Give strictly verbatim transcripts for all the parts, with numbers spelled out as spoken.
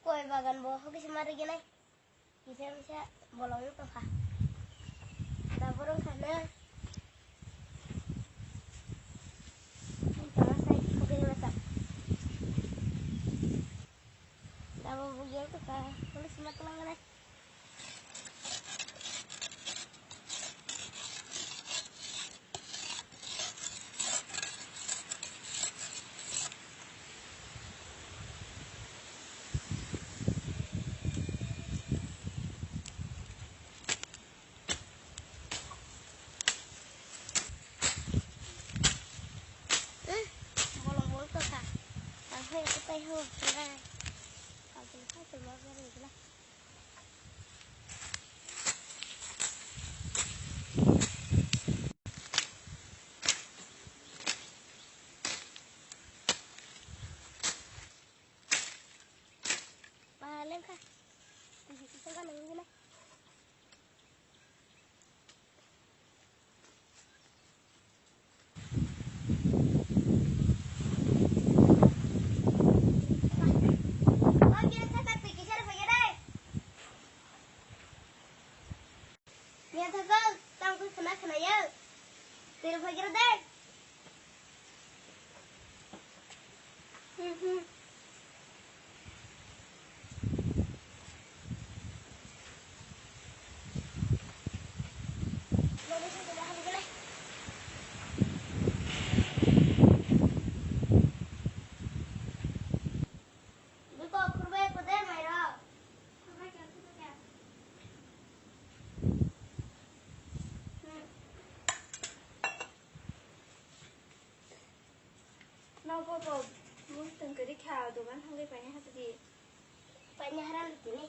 Koi bagan bo hokhe se ma rwgwinai. Kisa misa bolong wng tongkha. Da borok kha na. Tama sai hokhe masa. Da bo bugi wng tongkha. Police ma twlang nai. Bolong bol to kha. Ang hai ko tai ho. Kal tu hai tu lo gari gila. Paleng kha. Tengka nang gila. Nya thakal, tang tu khna khna ya. Tir phagir de. Hmm, hmm. Nogo bo mui tongkari kha dogan thangwi paina hapdi. Paina haram tini.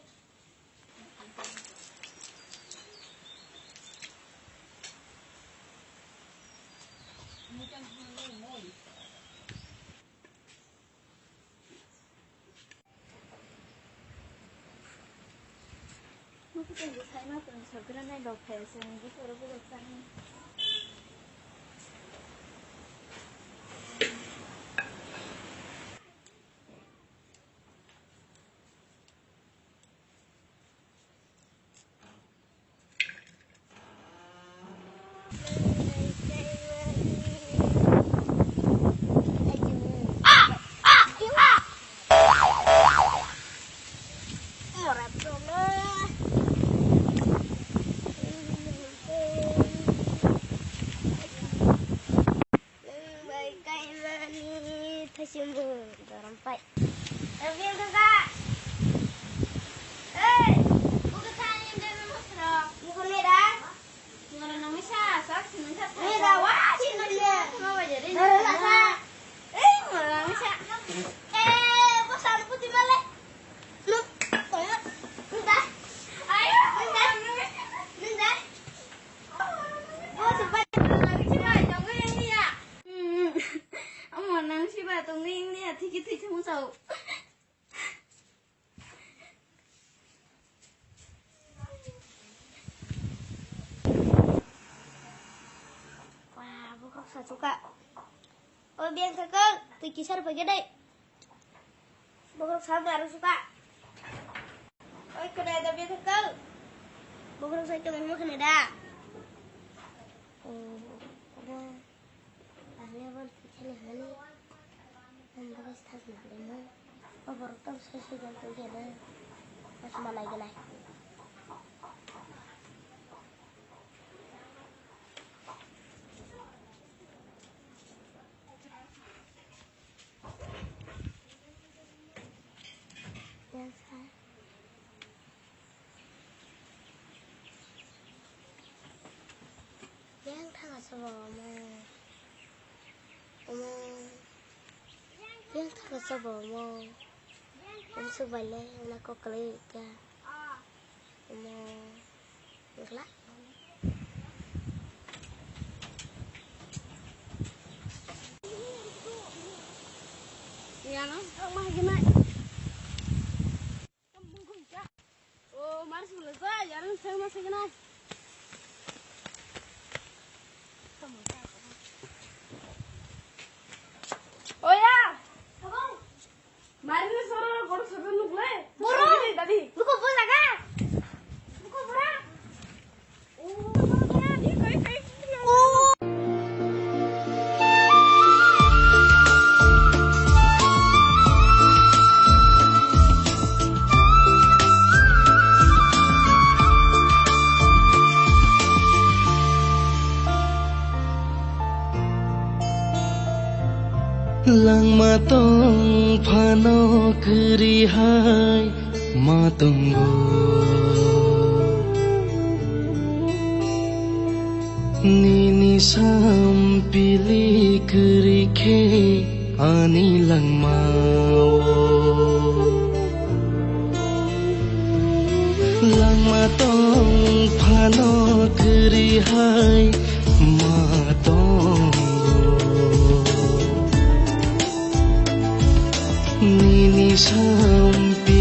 Nwng bai kaimani thaichimung dorom pai. Rabia kaka. Ei, buka thani ende memo sro. Buka mera. Mora nami sa, sa sini sa. Mera wa sini. Mama jadi. Mera sa. Ei, mora nami sa. Eh, bosan puti male. Nung, toyo. Nung da. Ayo. Nung da. Nung da. Omo nang siba tongwi wngya, thiki thwi thumung sao. Wah, bukhuk sachuka. O biyang thakal, twi kisar phaikhe dai. Bokrok sa da rwsuka. Oi, khwnai da biyang thakal. Bokrok sai tongmo khwnai da. O, da. Ani abon thikhe ni hani. Ang bokrok sa na le mo. O borok tong sai sai jan tong khe na. Asma nai gwnai. Yang sa. Yang thang asa bo mo. Omo. Yang thang asa bo mo. Yang sa bai le, na ko kali ka. Omo. Wngkha. Yano, ang ma higi mai. O, mar sulu sa, yarang sang ma sigi nai. O ya. Nari ni soro goro sojo nuklai. Boro. Dadi, dadi. Buko bo jaga. Buko bora. Oh, bora, bora. Langma tong phano kwrwi hai ma tongo. Nini sampili kwrwi khe ani langmao. Langma tong phano kwrwi hai ma tongo. Nini sampi